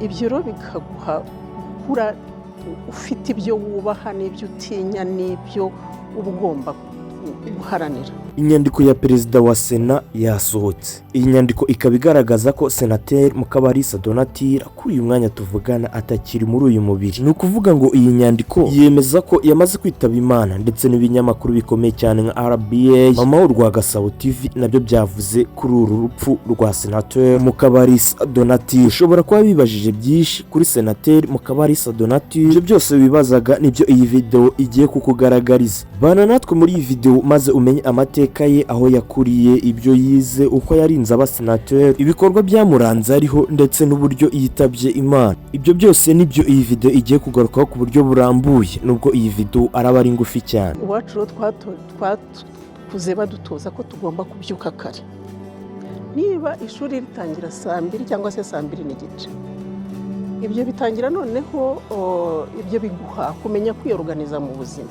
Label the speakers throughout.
Speaker 1: Ibyo rero bikaguha gukura ufite ibyo wubaha n'ibyo utinya n'ibyo uba ugomba guharanira.
Speaker 2: Inyandiko ya perezida wa Sena yasohotse. Iyi nyandiko ikaba igaragaza ko Senateri Mukabarisa Donatille kuri uyu mwanya tuvugana atakiri muri uyu mubiri. Ni ukuvuga ngo iyi nyandiko yemeza ko yamaze kwitaba Imana, ndetse n'ibinyamakuru bikomeye cyane nka RBA, Mama Urwagasabo TV nabyo byavuze kuri uru rupfu rwa Senateri Mukabarisa Donatille. Ushobora kuba bibajije byinshi kuri Senateri Mukabarisa Donatille. Ibyo byose wibazaga nibyo iyi video igiye kukugaragariza. Bana natwe muri iyi video maze umenye amateka ye, aho yakuriye, ibyo yize, uko yarinze aba senateri, ibikorwa byamuranze ariho, ndetse n'uburyo yitabye Imana. Ibyo byose nibyo iyi video igiye kugarukaho ku buryo burambuye, nubwo iyi video araba ari ngufi cyane.
Speaker 1: Iwacu rero twakuze badutoza ko tugomba kubyuka kare. Niba ishuri ritangira saa 2 cyangwa se saa 2:30, ibyo bitangira noneho ibyo biguha kumenya kwiyoruganiza mu buzima.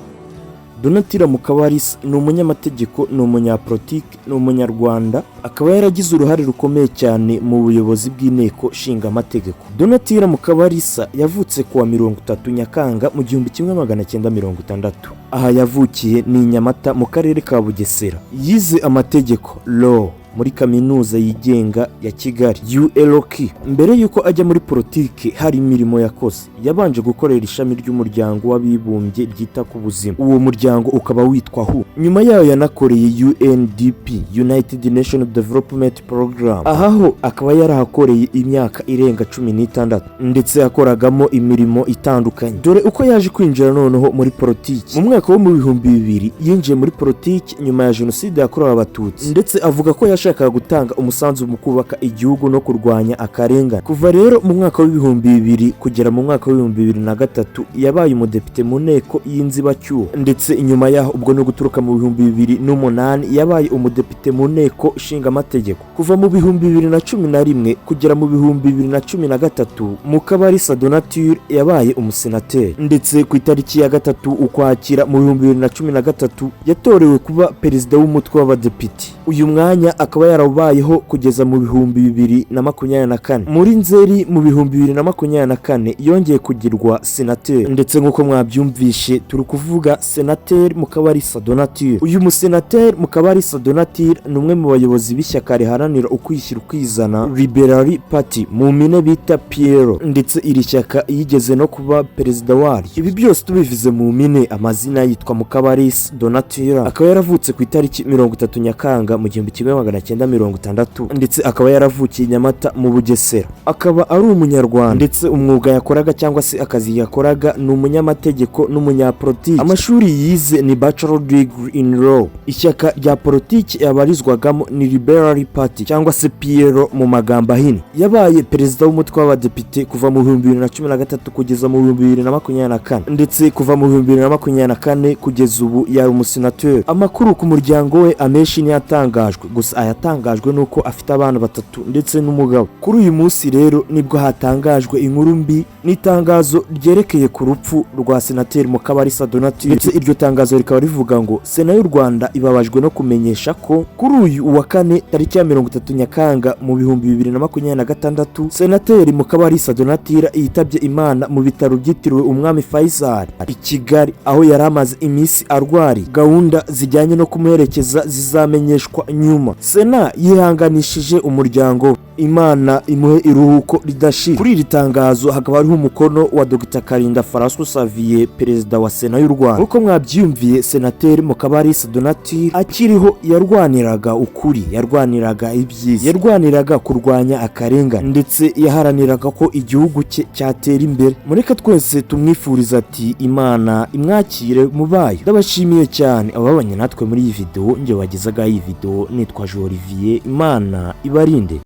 Speaker 2: Donatilla Mukabarisa ni umunyamategeko, ni umunyapolitiki, ni Umunyarwanda, akaba yaragize uruhare rukomeye cyane mu buyobozi bw'Inteko Nshingamategeko. Donatilla Mukabarisa yavutse kuwa 30 Nyakanga mu 1960. Aha yavukiye ni i Nyamata mu Karere ka Bugesera. Yize amategeko, law, muri Kaminuza yigenga ya Kigali, ULK. Mbere y'uko ajya muri politiki hari imirimo yakoze. Yabanje gukorera ishami ry'Umuryango w'Abibumbye ryita ku buzima, uwo muryango ukaba witwa WHO. Nyuma yayo yanakoreye UNDP, United Nations Development Program. Aha ho akaba yarahakoreye imyaka irenga 16, ndetse yakoragamo imirimo itandukanye. Dore uko yaje kwinjira noneho muri politiki. Mu mwaka wo mu 2000 yinjiye muri politiki nyuma ya Jenoside yakorewe Abatutsi, ndetse avuga ko yashakaga gutanga umusanzu mu kubaka igihugu no kurwanya akarengane. Kuva rero mu mwaka w'2000 kugera mu mwaka w'2003 yabaye umudepite mu nteko y'inzibacyuho, ndetse inyuma yaho, ubwo no guturuka mu 2008, yabaye umudepite mu Nteko Nshingamategeko. Kuva mu 2011 kugera mu 2013, Mukabarisa Donatille yabaye umusenateri, ndetse ku itariki ya 3 Ukwakira mu 2013 yatorewe kuba perezida w'umutwe w'abadepite. Uyu mwanya akaba yarawubayeho kugeza mu 2024. Muri Nzeri mu 2024 yongeye kugirwa senateri. Ndetse nk'uko mwabyumvishe, turi kuvuga Senateri Mukabarisa Donatille. Uyu musenateri Mukabarisa Donatille ni umwe mu bayobozi b'ishyaka riharanira ukwishyira ukizana, Liberal Party, mu mpine bita PL, ndetse iri shyaka yigeze no kuba perezida waryo. Ibi byose tubivuze mu mpine, amazina yitwa Mukabarisa Donatille, akaba yaravutse ku itariki 30 Nyakanga mu 1960, ndetse akaba yaravukiye i Nyamata mu Bugesera, akaba ari Umunyarwanda. Ndetse umwuga yakoraga cyangwa se akazi yakoraga ni umunyamategeko n'umunyapolitiki. Amashuri yize ni bachelor degree in law. Ishyaka rya politiki yabarizwagamo ni Liberal Party cyangwa se PL mu magambo ahinnye. Yabaye perezida w'umutwe w'abadepite kuva mu 2013 kugeza mu 2024, ndetse kuva mu 2024 kugeza ubu yari umusenateri. Amakuru ku muryango we amenshi ntiyatangajwe, gusa ayatangajwe ni uko afite abana batatu ndetse n'umugabo. Kuri uyu munsi rero nibwo hatangajwe inkuru mbi n'itangazo ryerekeye ku rupfu rwa Senateri Mukabarisa Donatille, ndetse iryo tangazo rikaba rivuga ngo: "Sena y'u Rwanda ibabajwe no kumenyesha ko kuri uyu wa kane tariki ya 30 Nyakanga mu 2026, Senateri Mukabarisa Donatille yitabye Imana mu bitaro byitiriwe Umwami Faisal i Kigali, aho yari amaze iminsi arwariye. Gahunda zijyanye no kumuherekeza zizamenyeshwa nyuma. Sena yihanganishije umuryango we. Imana imuhe iruhuko ridashira." Kuri iri tangazo hakaba hariho umukono wa Dr Kalinda François Xavier, perezida wa Sena y'u Rwanda. Nk'uko mwabyiyumviye, Senateri Mukabarisa Donatille akiriho yarwaniraga ukuri, yarwaniraga ibyiza, yarwaniraga kurwanya akarengane, ndetse yaharaniraga ko igihugu cye cyatera imbere. Mureke twese tumwifuriza ati: "Imana imwakire mu bayo." Ndabashimiye cyane ababanye natwe muri iyi videwo. Njye wagezaga iyi videwo nitwa Olivier. Imana ibarinde.